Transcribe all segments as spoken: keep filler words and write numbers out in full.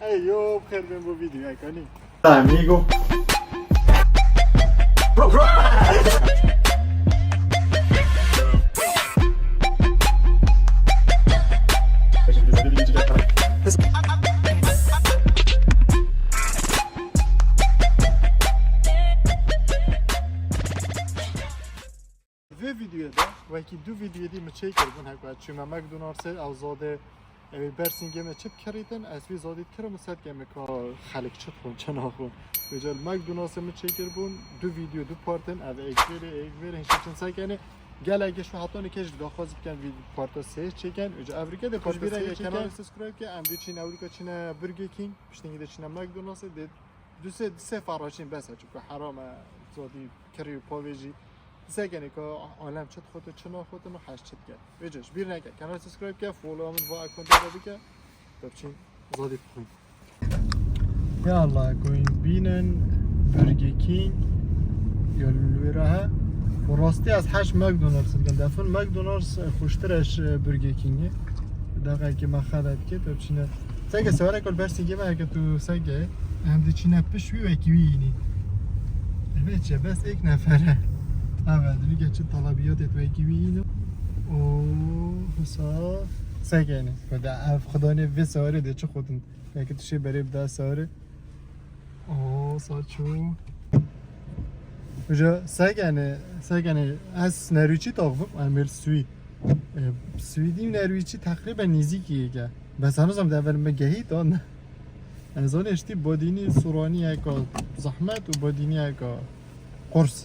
Hey yo, bixêr bin bo vîdyoyek, anî. Amigo. Vê vîdyoyê de wekî du vîdyoyê dî min çêkiribûn, heko ez çûme McDonald'sê, ew zadê, ew ê bersîngê me çi bikirîtin, ez wî zadî dikirim û sed kemê ka xelk çi dixwin, çi naxwin. Vêca li McDonald'sê min çêkiribûn, du vîdyo, du part in, ev êk vêrê, êk vêrê, hişê çin sekenê. Gelek ji we heta nike jî daxwaz bikin vî-, parta sê çêkin. Vêca evrike dê parta sê çêkin. Kanalê subscribe ke, em dê çîne ewrika çîne Burger King, piştî dê çîne McDonald'sê, dê du sê, du sê ferra çîn bes e, çunku heram e, zadî kirî û pavê jî. Sekenê ka alem çi dixwete, çi naxwete, no heş çi dike. Vêca ji bîr neke. Kanal subscribe ke, follow min va account de bike. Te biçîn zadî bixwin. Ya Allah, ku hûn bînin Burger King ya li wê re he. Û rastî ez heş McDonald's dikim. Defin McDonald's xweştir e ji Burger Kingê. Deqekê me xebet kir, te biçîne. Sege sewarek ol bersîngê me heke tu sege. Em diçîne piş wî wekî wî yînî. Evet, çe bes êk nefere. Evet, lige çi talabiyatê tu wekî wî yînî. O hisa sege ne. Xweda ev xudanê vê sewarê de çi xwedin. Belkî tu şê berê bida sare. Oo, saço. Hoca, segene, segene, ez nerwîçî taxvim, em ê li Swî. E, Swîdî û nerwîçî teqrîben nîzîkî yek e. Bes henu zam de evel me gehî tan. Ez zanê ştî badînî soranî yeka zehmet û badînî yeka qurs.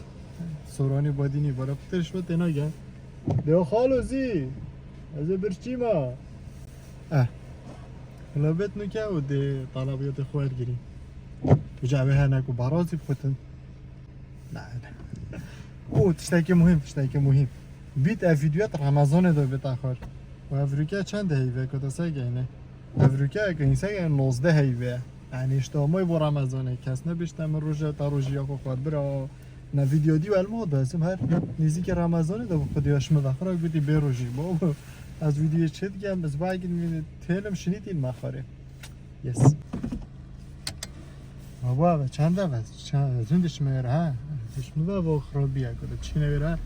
Soranî badînî, bara pitir şo têna gel. De xalo zî, ez ê birçî ma. Eh. Hilabet nuke û dê talabiyatê xwe ergirî. Tu ca wê hene ku barazî bixutin. Ne, ne. Û tiştekî muhîm, tiştekî muhîm. Bît ev vîdyoya di Remezanê de bête xwar. Û ev rûke çend heyve ku te se geyne? Ev rûke ku înse geyne nozdeh heyve. Yani işte amoy bo Remezanê. Kes nebişte min roje ta rojî ya xwe xwar bira. Ne vîdeo dî welma da, ez her nêzîkî Remezanê de bi xwedî ya ji min ve xwe re gotî bê rojî. Babo, ez vîdeo çê dikem, ez bagî têlim şinî tîn me xwarê. Yes. Babo, eve çend eve? Çend, zûn dişme êre, ha? Dişme ve bo xirabiye, ku de çîne êre,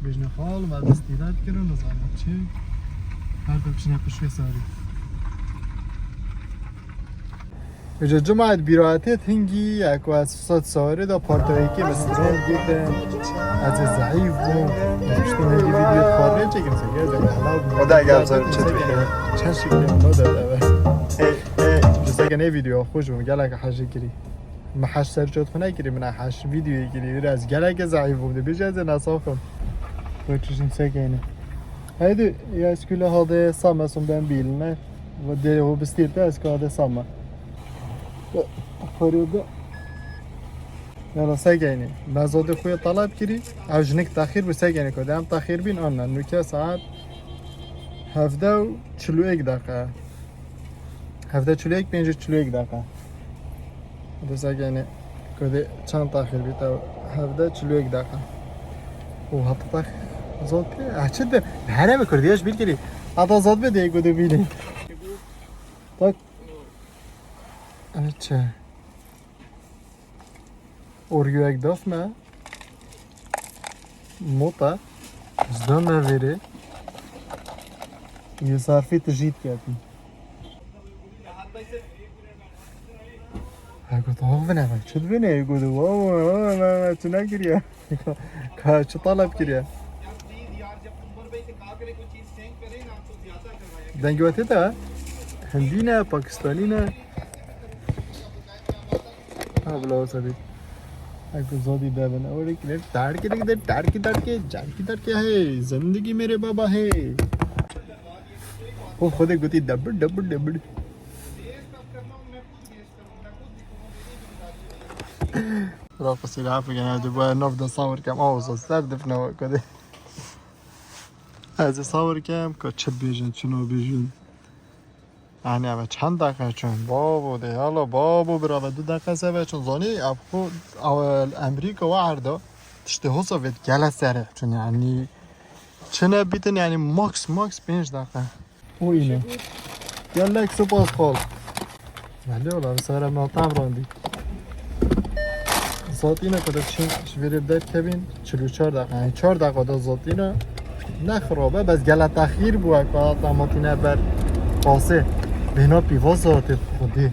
bêjne xal, me destî red kirin, nizanim çi. Her dem çîne piştê sarî. Ji cuma bîra tê hingî, ya ku ez sed sawirê de partoyekê bi strand bûte. Ez ê zehîf bûm. Piştî hingî vîdyo parê çekim, se gel de hala bûm. O da gel zor çekim. Çend şiklim o da da. Ê, ê. Ji seke ne vîdyo xweş bûm, gelek hejê kirî. Me heş ser çot xwe nekirî, min heş vîdyoyê kirî. Biraz gelek zehîf bûm, dibêje ez ê nesaxim. Wê çi jin sekeyne. Haydi, ya eskule hade same son ben biline. Ve dere o bistîrte eska hade same. Xorê de. Yala segeynî. Me zodê xwe talep kirî. Ev jinik texîr bi segeynî ku dem texîr bîn anne. Nuke saet hevde û çil û yek deqe. Hevde çil û yek, pênc çil û yek deqe. Hevde segeynî ku dê çend texîr bî te hevde çil û yek deqe. Û hata tex zod pê. Ah, çi de? Here mi kurdî? Eş bîr kirî. Hata zod be dê ku dê bînî. Tak. Eçe. Oryoyek daf me. Mota. Zda me vêrê. Yê sarfî tijî diketin. Ha, got, "Ax, vine, çi dibine?" Got, "Wa, wa, wa, wa, wa, çi nekiriye?" Ka, çi talep kiriye? Dengê we tê de? Hindî ne, Pakistanî ne? Ha, bila wisa bî. Eko zodî devin. Ew rê kine terkî de, terkî, terkî, terkî, terkî, hey. Zindegî mere baba, hey. O Xwedê gotî debir, debir, debir. Rafa silah bigene, hadi bu nav da sawir kem, aw, zor ser difne o kode. Ez ê sawir kem, ka çi bêjin, çi nabêjin. Yani eve çend dakika çûn? Babo de yala, babo bira ve du dakika se ve çûn. Zanî, ev xo, ev Amerîka ve erda. Tiştê hosa vet gele sere. Çûn yani, çi nebîtin yani max, max pênc dakika. O yine. Gelek spas xal. Belê ola, bi sere me tam randî. Zatîne ku de çin ji vê rê derkevin, çil û çar deqa. Yani çar deqa de zatîne. Ne xirab e, bes gele texîr bû, ku hata matîne ber pasê. Bêhna pîvaz hatê xwedî.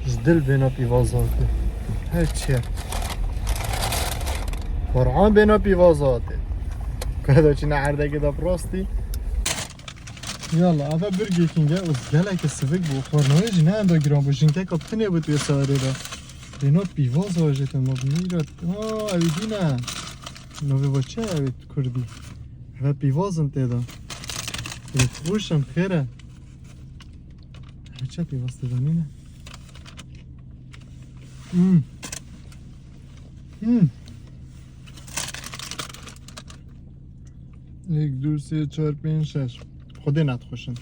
Ji dil bêhna pîvaz hatê. Her çi ye. Qur'an bêhna pîvaz hatê. Ku de çine erdekê de bi rastî. Yalla, eve Burger King e, û gelekî sivik bû. Xwarnayê jî ne enda giran bû. Jinkeka tinê bû tu yê sarê de. Bêhna pîvaz hajêtin, ma binî re. Aa, ew dî ne. Navê va çi ye ew kurdî? Eve pîvazin tê de. Ê, xweş in, xêr e. Ev çi pîvaz tê de nîne? Hmm. Hmm. Yek, du, sê, çar, pênc, şeş. Xwedê ne dixweşin.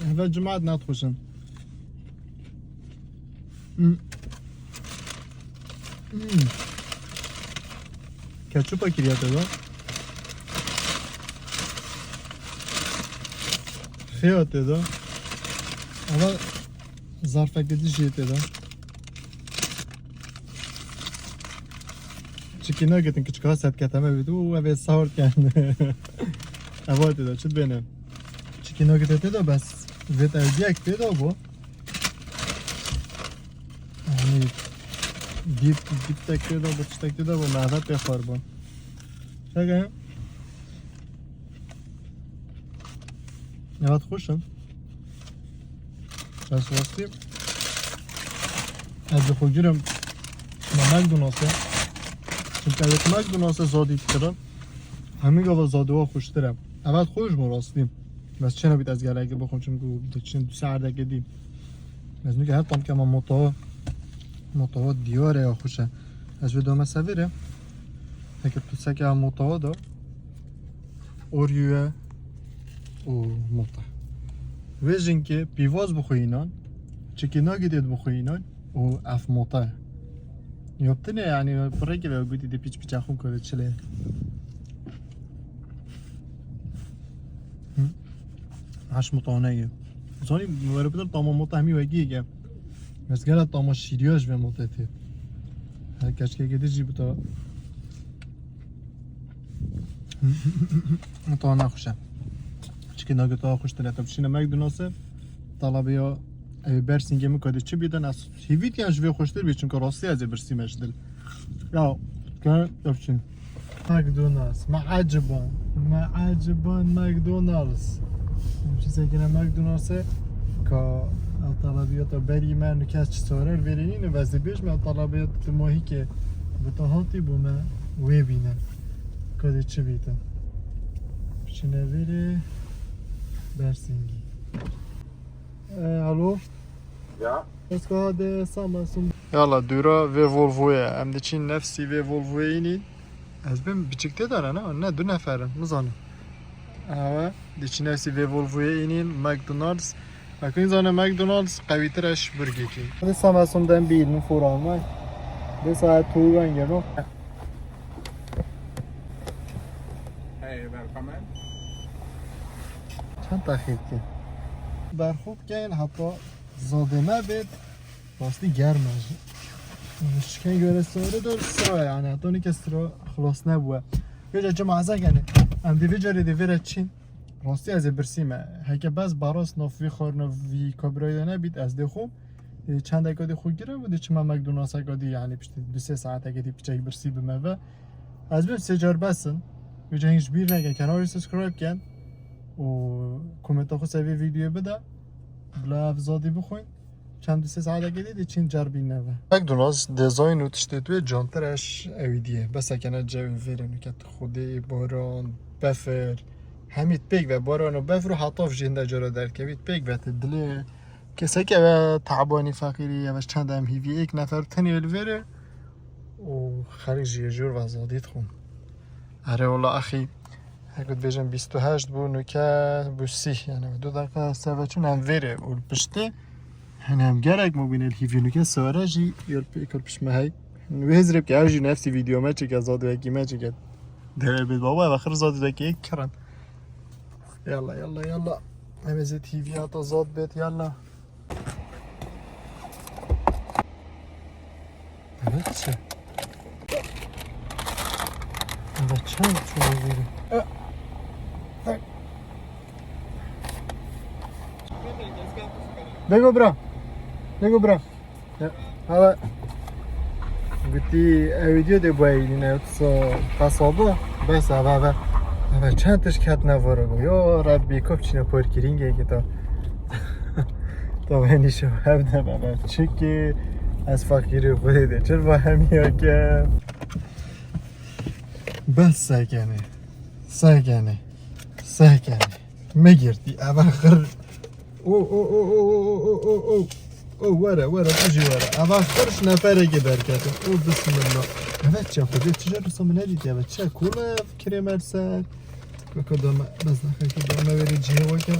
Heve cimat ne dixweşin. Hmm. Hmm. Ketçupa kiriye te de. Xêya te de. Ama zarfeke dî jê te de. Çikî nagitin kiçika set keteme bît û ev ê sahur ken. Eva tê de, çi dibêne? Çikî nagite tê de bes vêt ew diyek pê de bû. Yani dîp, dîp tek tê de bû, tiştek tê de bû, me eve pê xwar bû. Çeke? Evet, xweş in. Ez rastî, ez bi xwe girim. Ma McDonald's e. Çimkî ez McDonald's e zadî dikirim. Hemî gava zadî wa xweştir e. Evet, xweş bû rastî. Bes çênebît ez gelekî bixwim, çimkî diçin du saeteke dî. Ez nûke her tam ke ma motawa, motawa diyar e ya xweş e. Ez vê dame sevêre. Heke tu seke motawa da. Oryu ye û mota. Vê jinkê pîvaz bixwe înan, çikî nagidêt bixwe înan û ev mota ye. Yaptine yani, pirrekê ve gotî de pîç pîça xwe kare çile. Hı? Haş mota ne ye. Zanî, were bidir tama mota hemî wekî ye. Ez gela tama şîriya ji vê mota tê. Her keşkeke dî jî bita. Tana xweş e. Çikî nagê tana xweştir e. Te bişîne McDonald's e. Talabiya ew Bersîngê min kadê çi bîtin? Ez hîvî diyan ji vê xweştir bî, çimkî rastî ez ê birsîme ji dil. Ya, ke yapçin. McDonald's. Me eciban. Me eciban McDonald's. Em çi sekine McDonald's e. Ka ew talabiyata berî me, nu kes çi sarer verî nîne, ve ez ê bêjim ew talabiyata tu mohîkê bi te hatî bo me wê bîne. Kadê çi bîtin? Çine vêrê Bersingî. E, alo? Ya. Eska de Samsung. Yala, dûra vê Volvoyê. Em diçin nefsî vê Volvoyê înî. Ez bim biçik tê de ne, ne, ne, du nefer in, nizanim. Ewe, diçin nefsî vê Volvoyê înîn, McDonald's. Ekin zane McDonald's qewîtir e ji Burger King. Dê Samsung den bîl, min for almay. Dê saet tu ben gelo. Hey, welcome. Çend daxîlkî? Berxwe bikeyin heta zadê me bêt. Rastî germ e jî. Şikên göre sare dor sira yani. Heta nike sira xilas nebûye. Vêca cemaze yani. Em di vê carê de vêre çin. Rastî ez ê birsîme. Heke bes baros naf vî xarna vî kabrayê de nebît, ez dê xwe. E, çend eka dê xwe girim û dê çima McDonald's eka dî yani piştî du sê saeteke dî piçek birsî bime ve. Ez bim sê car besin. Vêca hîn ji bîr neke. Kenarê subscribe ken. Û komenta xwe ser vê vîdyoyê bide. Bila ev zadî bixwin. Çend du sê saeteke dî diçin cerbîne ve. McDonald's dizayn û tiştê wê cantir e ji ewî diyê. Bes heke ne cewê vêrê nuket Xwedê, baran, befir. Hemî pêk ve baran û befir û heta jê hinde cara derkevît pêk ve te dilê. Keseke ve tebanî feqîrî, ev çend em hîvî êk nefer tenê li vêrê. û xelk jî jor ve zadî dixwin. Erê wela axî, hek dibêjin bîst û heşt bû, nuke bû sîh, yani du deqa seve çûn em vêrê û li piştê, hani em gerek mobîne li hîvî nuke sare jî yol pê kir pişme hey. Wê hizrê bike, ev jî nefsî vîdyo me çike, zadî wekî me çike. Dere bêt baba, ev axir zadî wekî kirin. Yalla, yalla, yalla. Em ê zê hîvî hata zad bêt, yalla. Çi? Eve çend çuval veri? Dego bira. Dego bira. Ya, hala gotî ew video de bu eynine so kasaba. Bes eve eve. Eve çend tişt ketine voro. Yo Rabbi, kop çine por kiringe ki ta. Ta beni şu evde baba. Çiki ez fakiri xwedê de çir va hemiya ke. Bes sekene. Sekene. Sekene. Me girtî. Eve xir. O, o, o. O, were, were, tu jî were. Eve xir ji neferekê derkete. O, bismillah. Eve çe xwedê, çi je risa min nedîtiye. Eve çe kule, kirê merse. Weke dame, bes nexeke dame verê cihê weke.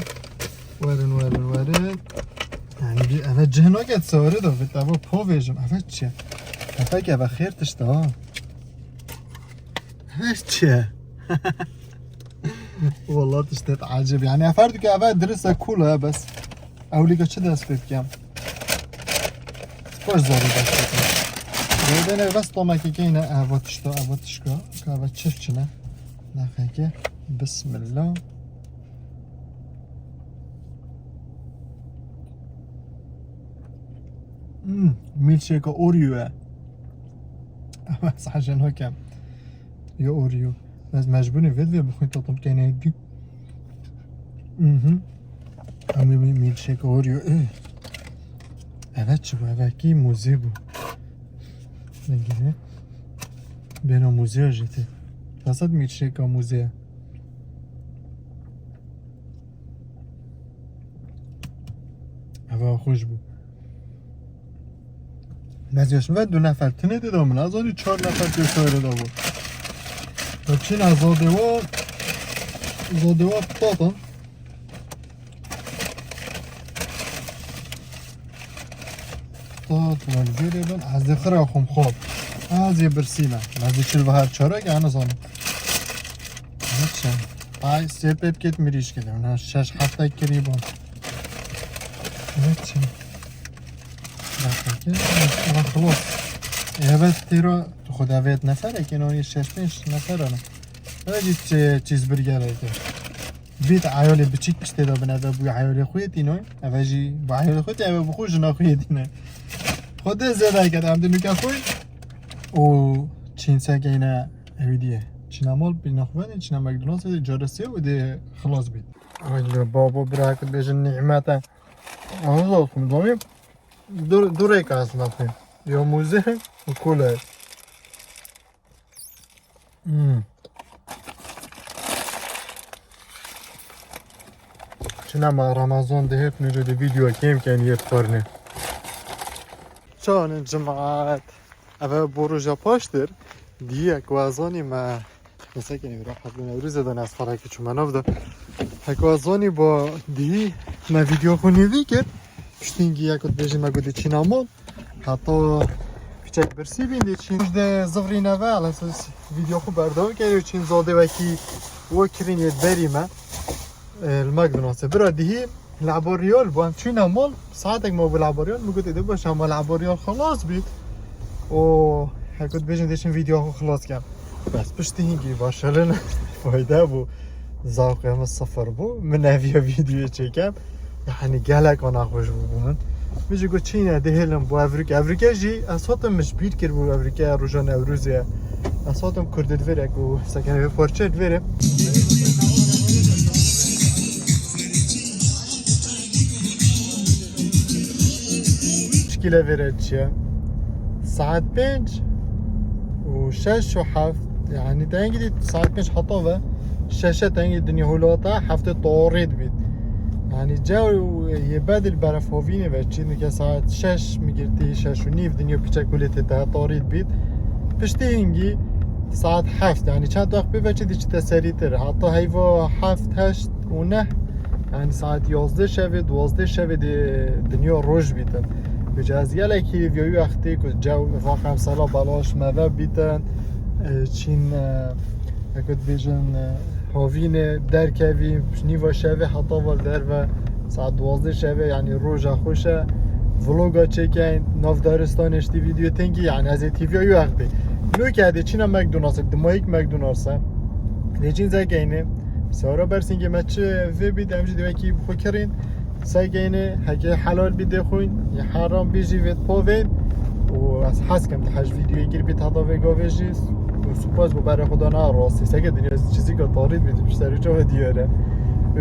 Werin, werin, werin. Yani bir eve cih naket sewere de, vit eve po vêjim. Eve çi? Eve ki eve xêr tişt ha. Eve çi? Wallah tiştê ecêb. Yani efer dike eve dirisa cool e bes. Ewlî ke çi dest pê bikem? Baş zarî dest pê bikem. Rêdene bes tomekê keyne eva tişta, eva tişka. Ka eve çift çine. Nexeke. Bismillah. Hmm, milkshake Oreo e. Ama saje nakem. Ya Oreo. Ez mecbûrî vê divê bixwîn tatam kenê dî. Mhm. Ama mi milkshake Oreo. Eh. Evet çi bu? Evet ki muzê bu. Ne gibi? Bena muzê jete. Nasıl milkshake muzê? Eva xweş bû. Mezyaş ve du nefer. Tine de da min. Az önce çar nefer gösterdi da bu. Çin az o dewa. Zo dewa patan. Tat, wal jêrê bin, ez dê xira xum xo. Ez ê birsîme. Ez dê çil ve her çarek, yani zanim. Ne çi? Ay, sê pê biket mirîş kede. Ona şeş hafta kirî bû. Ne çi? Bak, bak, ya, bak, xlos. Evet, tiro, tu xwe davet neferek, yani şeş pênc nefer ana. Öyle çi, cheeseburger eke. Bît eyalê biçîk piştê de bin, eve bû eyalê xwe yê tînoy. Eve jî bi eyalê xwe tê, eve bi xwe jina xwe yê tîne. Xwedê zêde ket, em di nuke xwe. Û çîn sekeyne ew diye. Çîna mol bîna xwe ne, çîna McDonald's de cara sê û dê xilas bît. Ay babo bira ki bêjin nîmete. Anız olsun, domî. Dur, dur ek aslında xwe. Yo muzê û kule. Hmm. Çina ma Ramazan de hep nûco de video kêm ken yet xwarine. Çanin cemaat. Eve bo roja paştir. Diye ku azanî me. Mesela ki ne bir rahat ne Ewrûze de ne asfara ki çûme nav de. Hek azanî bo dî me video xwe nêvî kir. Piştî hingî yek dibêjî me gotî çîna mal. Heta piçek birsî bîn dê çîn. De zivrî neve, alensas video xwe berdewam kerê û çîn zodê wekî wo kirîn yê berî me. E, li me gidinase. Bira dihî, li Ebo Riyal bû, em çûne mal. Saetek me bû li Ebo Riyal, min gotê de baş, ama li Ebo Riyal xilas bît. Û hek dibêjin dê çîn video xwe xilas kem. Bes piştî hingî başelin fayde bû. Zaqê min sifir bû. Min eviya videoyê çêkem. Yani gelek ana xweş bû min. Min jî got çîne dihêlim bo evrûk. Evrûke jî ez hatim min ji bîr kir bû evrûke roja Newrozê ye. Ez hatim Kurdê divêre ku sekene vê parçe divêre. Çikîle vêre çi ye? Saet pênc û şeş û heft, yani dengî dî saet pênc heta ve şeşe dengî dinya hûlata heftê torî dibît. Yani cew yê bedil berefovînê ve çînike saet şeş migirtî, şeş û nîv dinya piçek hûlê tê te torî dibît. Piştî hingî saet heft, yani çend wext pê ve çi dî çi te serîtir. Heta heyva heft, heşt û neh, yani saet yazdeh şevê, duwazdeh şevê dê dinya roj bîtin. Vêca ez gelekî vî wextê ku cew vaxem sela belaş me ve bîtin, e, çîn, e, heko dibêjin, e, havînê derkevî, nîva şevê heta val derve saet duwazdeh şevê, yani roja xweş e. Vloga çêkeyn, nav daristanê ji tî vîdeo tengî, yani ez ê T V'ya wî wextê. Nûke dê çîna McDonald's, dimayîk McDonald's e. Dê çîn zekeyne. Sara bersîngê me çi vê bî, em jî dê wekî bi xwe kirîn. Sekeyne, heke helal bî dê xwîn, ya heram bî jî vê povên. Û ez hez kim di hej vîdeoyê gir bî heta vê gavê jî. Û spas bo berê xwe dana rastî. Seke dinya çizîka tarî bî, di pişt serê çawa diyar e.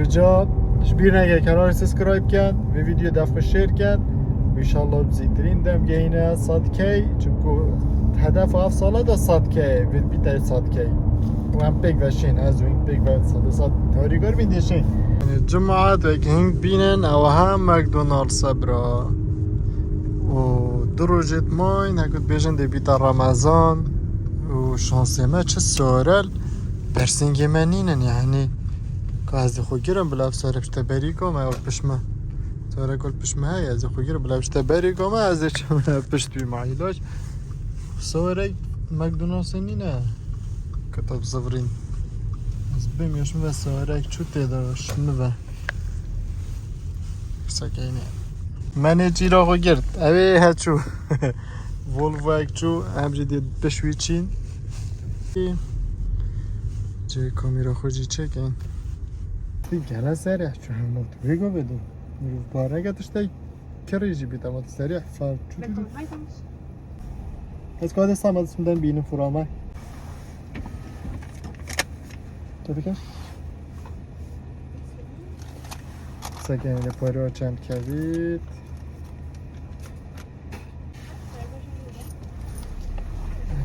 Îca ji bîr neke kanalê subscribe ken, vê vîdeoyê def xwe share ken. Û înşallah bi zîtirîn dem gehîne sed K, çimku hedef ev sala da sed K, vê bîte sed K. Û em pêk ve şên, ez û hîn pêk ve sed sed harîkar bîn dê şên. Cemaet wek hîn bînin, ew hem McDonald's e bira. Û du rojê dimayn, hekû dibêjin dê bîta Remezan. Û şansê me çi sorel, bersingê me nînin, yani. Ka ez ê xwe girim, bila ev sare pişte berîka me, ew pişt me. Sare kol pişt me heye, ez ê xwe girim, bila pişte berîka me, ez ê çim pişt wî ma îlac. Sare McDonald'sê nîne. Kete bi zivirîn. Ez bêm ya şim ve sarek çû tê de şim ve. Sekeyne. Menê çîra xwe girt. Ev ê heçû. Volvoyek çû. Em jî dê pişt wî çîn. Cê kamera xwe jî çekin. Tî gele serê çû hemû tu vê go vedin. Mirov bareke tiştek kirî jî bît, ama tu serê far çû. Ez kade sama dişim den bînim furama. Tabii ki. Sekene de paro çend kevît.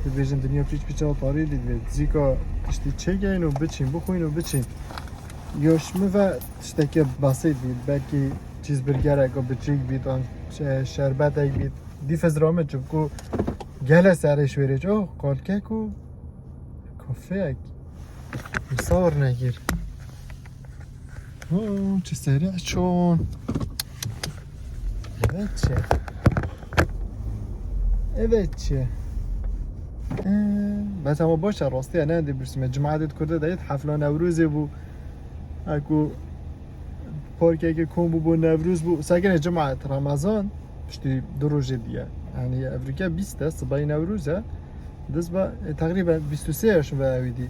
Dibêjin dinya pîç pîça parî dî divê. Zîka tiştî çêgeyin û biçîn, bixwîn û biçîn. Yoş mi ve tiştekî basît bît. Belkî cheeseburgerek û biçîk bît, an şe-, şerbetek bît. Dîf ez ramin çimku gele serê şwêrê çi. Oh, qalkek û kafeyek. Misawir nekir. Oo, çi serî çûn. Evet çi. Evet çi. Ee, bes ama boş e, rastî ne dê birsime. Cumartê Kurdê de hefla Newrozê bû. Eku parkeke kom bû bo Newroz bû. Sekene cumartê Remezan, piştî du rojê diye. Yani evrike bîst e, sibayî Newroz e. Dest be, e, teqrîben bîst û sê yaşım ve ew dî.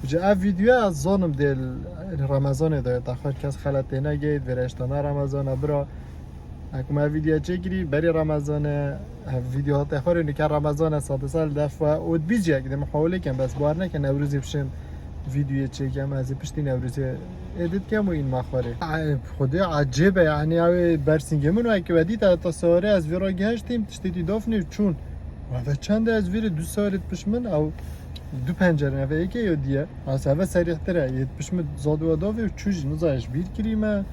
Ji ev videoya ez zanim dê li Remezanê de, daxwar kes xelet têne geyt, vêre eştana Remezana bira. Ekum ev video çêkirî, berî Remezane, ev video hate xwarê nike Remezane, sade sal def ve, û dibîcek de muhawele kem, bes bar neke Newrozê bişim videoyê çêkem, ez ê piştî Newrozê edit kem û înma xwarê. Ay, Xwedê ecêb e, yani ew ê bersingê min weke wedî te ta sare ez vê ra gehiştîm, tiştê dî dafnê û çûn. Eve çend e ez vê rê du sare dipişmin, ew du pencere eve êkê yo diye. Ez eve serîhtir e, yê dipişmin zad we davê û çû jî nizay ji bîr kirî me.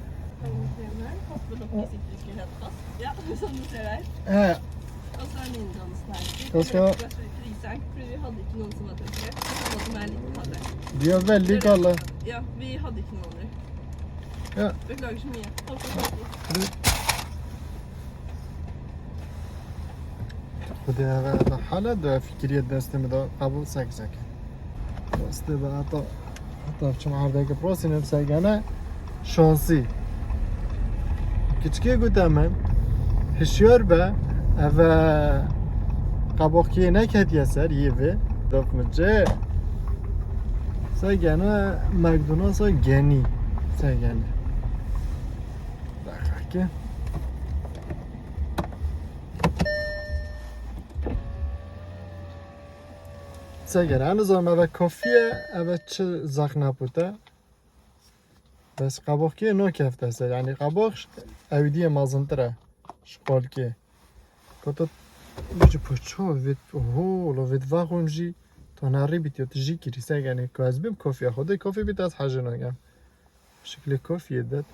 Hoffentlich, hoffentlich ist es nicht gehört. Ja, wir sind sehr reich. He. Das war ein Indonesien. Das war Vielleicht, vielleicht, vielleicht, ich sag, für die hatte ich noch so was. Vielleicht, das war meine Karte. Diye ve lîka la. Ja, wie hatte ich noch nicht? Ya. Beklage ich mir. Hoffentlich. Xwedê eve, eve hala de fikiriye destê min de qebûl sek sek. Destê ve heta, heta çim erdeke prosî ne segene şansî. Kiçikê gote min, hişyar be, eve qaboxkiyê neketiye ser yê vê. Dok min cê. Segene McDonald's genî. Segene. Dakika. Segere, em zanim eve kafî ye, eve çi zexna pûte. Bes qaboxkê no kefte ser, yani qabox ew diye mazintir e. Ji qalkê. Kata ji poço vêt, oho, lo vêt vaxum jî to narî bitiyo, tu jî kirî segene. Ku ez bim kafî, xwedê kafî bit ez hejin agem. Şiklê kafî ye det.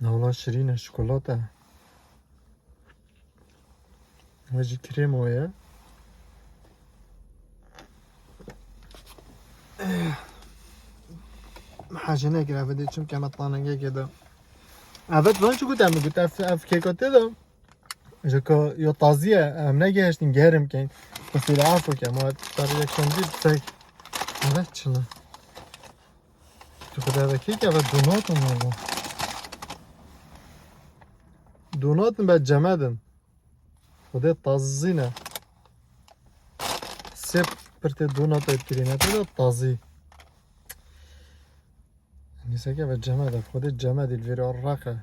Navla şirîn e, şikolata. Ve jî krêmo ye. Hacê nekir eve dê çim keme tanengekê de. Evet, ben çi gote min got, ev, ev kêka tê de. Ji ku yo tazî ye, em negihiştin gerim keyn. Ku sîra afo ke, ma tar yekşem dî, tek. Evet, çi ne? Tu xwe de vekê ke ve donato me bu. Donat in be cemed in. Xwedê tazî ne. Sê pirtê donatê kirîne te de tazî. Nîseke ve cemed e. Xwedê cemed il vêrê reqe.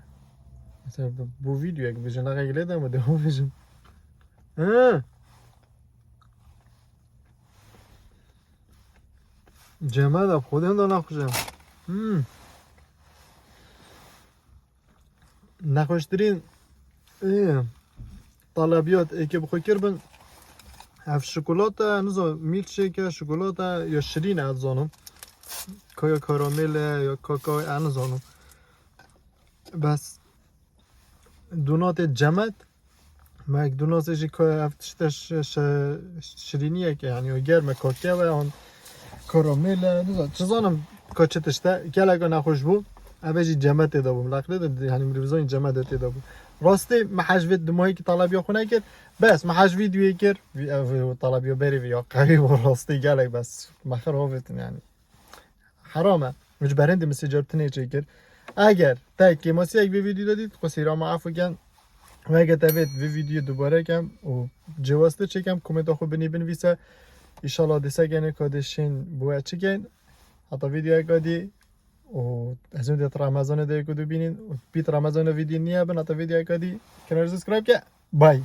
Mesela bu, bu videoyek bijin, reqek lê de mi de hûn bijin. Hı. Cemed e. Xwedê hunda naxweş e. Hmm. Nexweştirîn, ê, talebiyat êkê bi xwe kirbin. Ev şokolata, nizo, milkshake, şokolata ya şirîn e, ez zanim. Ka ya karamel e, ya kakao e, ez nizanim. Bes donatê cemed, McDonald'sê jî ka ev tişte şi-, şi-, şirîniyek e, yani o germ e, kakao e, an karamel e, nizanim, çi zanim ka çi tişte, geleka nexweş bû, ev ê jî cemed tê de bû. Laqilê de, yani mirov zanî cemed tê de bû. Rastî, me hej vê dumahî ki talabiya xwe nekir, bes me hej vî duyê kir, vî, ev, vî talabiya berê vî ya qewî bû, rastî gelek bes me xir havêtin yani. Heram e. Min ji berhindê min sê car tinê çêkir. Eger te kêmasiyek vê vîdyoyê de dît, xwe seyra me efû ken. Ve eger te vêt vê vîdyoyê dubare kem û cêwaztir çêkem, komenta xwe binî binivîse. Îşallah dê segenê ka dê şên bo we çikin. Heta vîdyoyeka dî û ez ê dê Remezanê de ku dubînin û pît Remezanê vîdyo niye bin, heta vîdyoyeka dî kanalê subscribe ke. Bye.